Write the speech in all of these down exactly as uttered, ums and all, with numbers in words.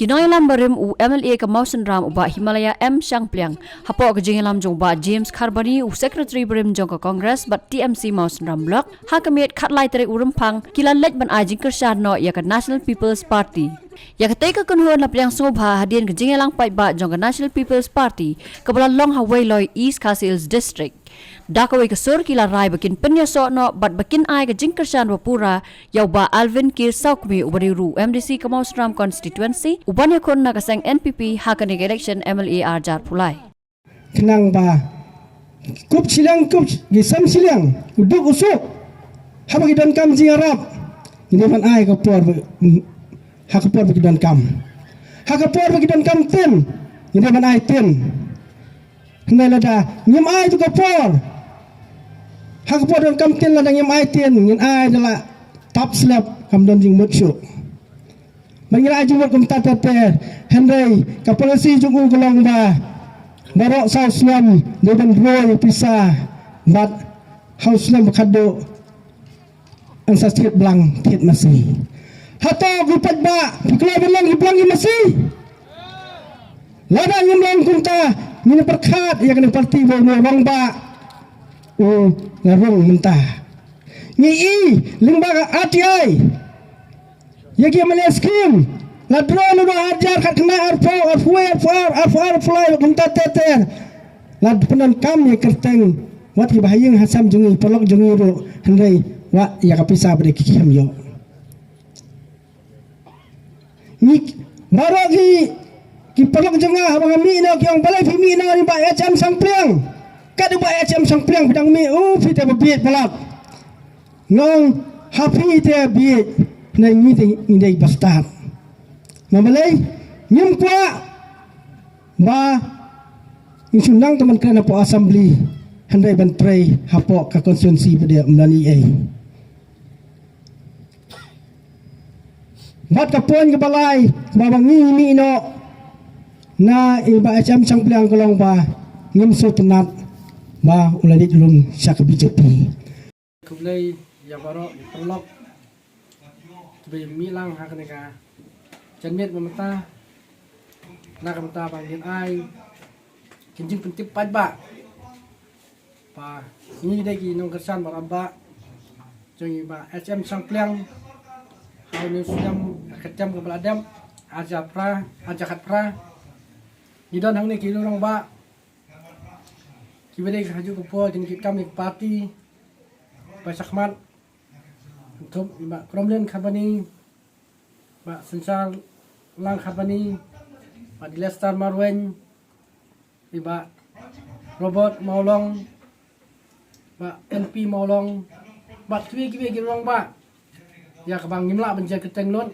Ki nongïalam barim u M L A ka Mawsynram u Bah Himalaya M Shangpliang, hapoh ka jingïalam jong u Bah James Kharbani u Secretary barim jong ka Congress bad T M C Mawsynram Block, ha ka miet khatlai tarik u Rymphang, ki la leit ban ai jingkyrshan noh ïa ka National People's Party. Ïa katei ka kynhun la pdiang sngewbha hadien ka jingïalang paidbah jong ka National People's Party kaba la long ha Weiloi, East Khasi Hills District. Da kawei ka sur ki la rai ba kin pynïasoh noh bad ba kin ai ka jingkyrshan ba pura ïa u Bah Alvin K Sawkmie uba dei ruh u M D C ka Mawsynram Constituency, uban ïakhun na ka seng N P P ha kane ka election M L A arhajar arphew lai. Khnang ba kup shiliang, kup ki sem shiliang, u duk u suk, haba ki donkam jingïarap, ngin ïa ban ai ka por ba, ha ka por ba ki donkam. Ha ka por ba ki donkam tin, ngin ïa ban ai tin. Hynrei lada ngim ai tu ka por, ha ka por donkam tin, lada ngim ai tin, ngin ai da la tap slap, kam don jingmut shuh. Ba ngi la ai jingmut kumta ter ter. Hynrei ka policy jong u ka long ba baroh saw snem dei ban roi pisa bad ha u snem ba khatduh yn sa thied blang thied masi. Hato ki paidbah phi kloi ban long ki blang ki masi? Lada ngim long kumta, ngin pyrkhat ïa kane party ba u rangbah u la rung mynta. Ngi i lyngba ka R T I ïa ki M L A scheme, la draw lyngba arhajar khatkhyndai, arphew, arphew wei, arphew ar, arphew ar, arphew lai, kumta ter ter. La pyndonkam ïa kyrteng wat kiba ha ïing ha sem jong ngi, paralok jong ngi ruh, hynrei wat ïa ka pisa ba dei ki kham ïoh. Ngi baroh ki, ki paralok jong nga, haba nga mih noh ki ong balei phi mih noh ïa u Bah H M Shangpliang. Kat u Bah H M Shangpliang phi dang mih, u phi te ba bieit palat. Nga ong ha phi te bieit, na ngi te ngi dei ba stad. Namar balei ngim kwah ba ngi shu nang tang ban kren hapoh assembly, hynrei ban trei hapoh ka constituency ba dei ym don ei ei. Bad ka point kaba lai, ba ba ngi mih noh na i Bah H M Shangpliang ka long ba ngim sngewtynnat ba u la leit rung sha ka B J P. Khublei ïa baroh ïa paralok kiba mih lang ha kane ka janmiet ba mynta, na ka bynta ba ngin ai ki jingpyntip paidbah ba ngi dei ki nongkyrshan ba rangbah jong i Bah H M Shangpliang ha une u snem, ka term kaba la dep, arhajar phra, arhajar khatphra. Ngi don hangne ki rangbah kiba dei ha kajuh ka por kin kit kam ïa ka party ba shakhmat. Thup i Bah Kromlin Kharbani, Bah Synshar Lang Kharbani, Bah Dilestar Marwein, i Bah Robert Mawlong, Bah N P Mawlong, bad kiwei kiwei ki rangbah ïa kaba ngim lah ban jia kyrteng lut,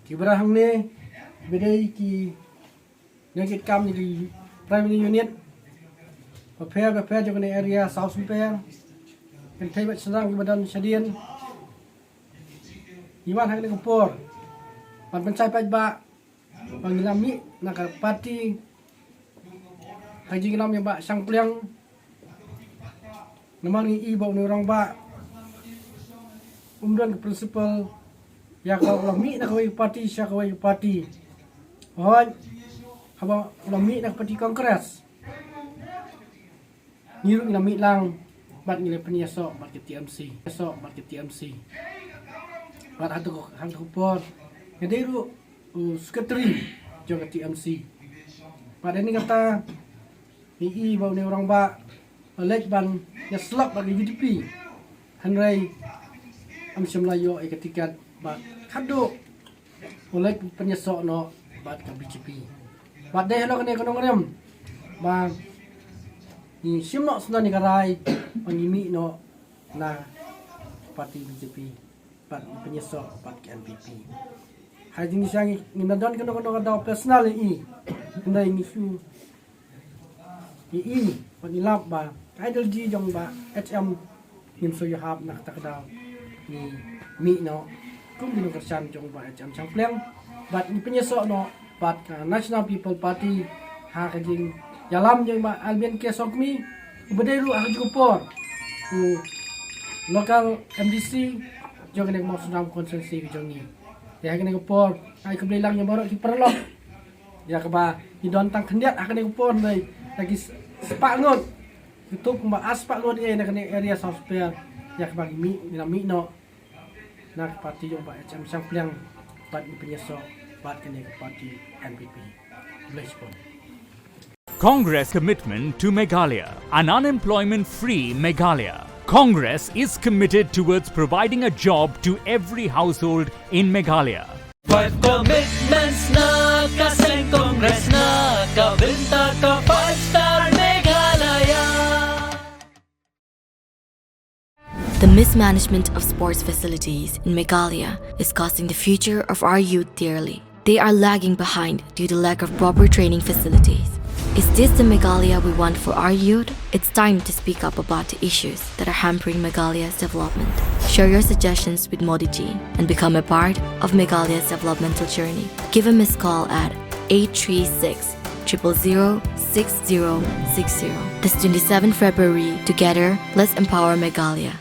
kiba hangne, ba dei ki nongkitkam na ki primary unit bapher bapher jong kane area South Sompher, kynthei bad shynrang kiba don shadien. Ngi wan ha kane ka por ban pynshai paidbah ba ngi la mih na ka party ha ka jingïalam ïa Bah Shangpliang. Namar ngi i ba une u rangbah um don ka principle ïa kaba u la mih na kawei ka party sha kawei ka party. Hooid, haba u la mih na ka party Congress, ngi ruh ngi la mih lang bad ngi la pynïasoh bad ka T M C. Ïasoh bad ka T M C. Bad ha tu, ha tu ka por nga dei ruh u secretary jong ka T M C. Bad ïa kane kata ngi i ba une u rangbah u leit ban ïasyllok bad ka U D P, hynrei ym shym la ïoh ïa ka tiket bad khadduh u leit pynïasoh noh bad ka B J P. Bad dei halor kane ka nongrim ba ngi shim noh sngewbha ïa ka rai ba ngi mih noh na party B J P bad pynïasoh bad ka N P P. Ha jingshisha ngim don kano kano ka daw personal ïa i, hynrei ngi shu ïa i bad ngi lap ba ka ideology jong Bah H M ngim shu ïahap. Na kata ka daw ngi mih noh kum ki nongkyrshan jong Bah H M Shangpliang bad ngi pynïasoh noh bad ka National People Party ha ka jingïalam jong Bah Alvin K Sawkmie, uba dei ruh ha kajuh ka por u local M D C jong kane ka Mawsynram constituency ka jong ngi. Te ha kane ka por ai khublei lang ïa baroh ki paralok. Ïa kaba ngi don tang khyndiat ha kane ka por, hynrei da ki spah ngut, kito kumba ar spah ngut ïa na kane area South Spare, ïa kaba ngi mih, ngi la mih noh na ka party jong Bah H M Shangpliang bad ngi pynïasoh bad kane ka party N P P. Khublei shibun. Congress commitment to Meghalaya, an unemployment free Meghalaya. Congress is committed towards providing a job to every household in Meghalaya. Five commitments na ka seng Congress na ka bynta ka five star Meghalaya. The mismanagement of sports facilities in Meghalaya is costing the future of our youth dearly. They are lagging behind due to lack of proper training facilities. Is this the Meghalaya we want for our youth? It's time to speak up about the issues that are hampering Meghalaya's development. Share your suggestions with Modi ji and become a part of Meghalaya's developmental journey. Give a missed call at eight three six triple zero six zero six zero. This twenty-seventh February, together, let's empower Meghalaya.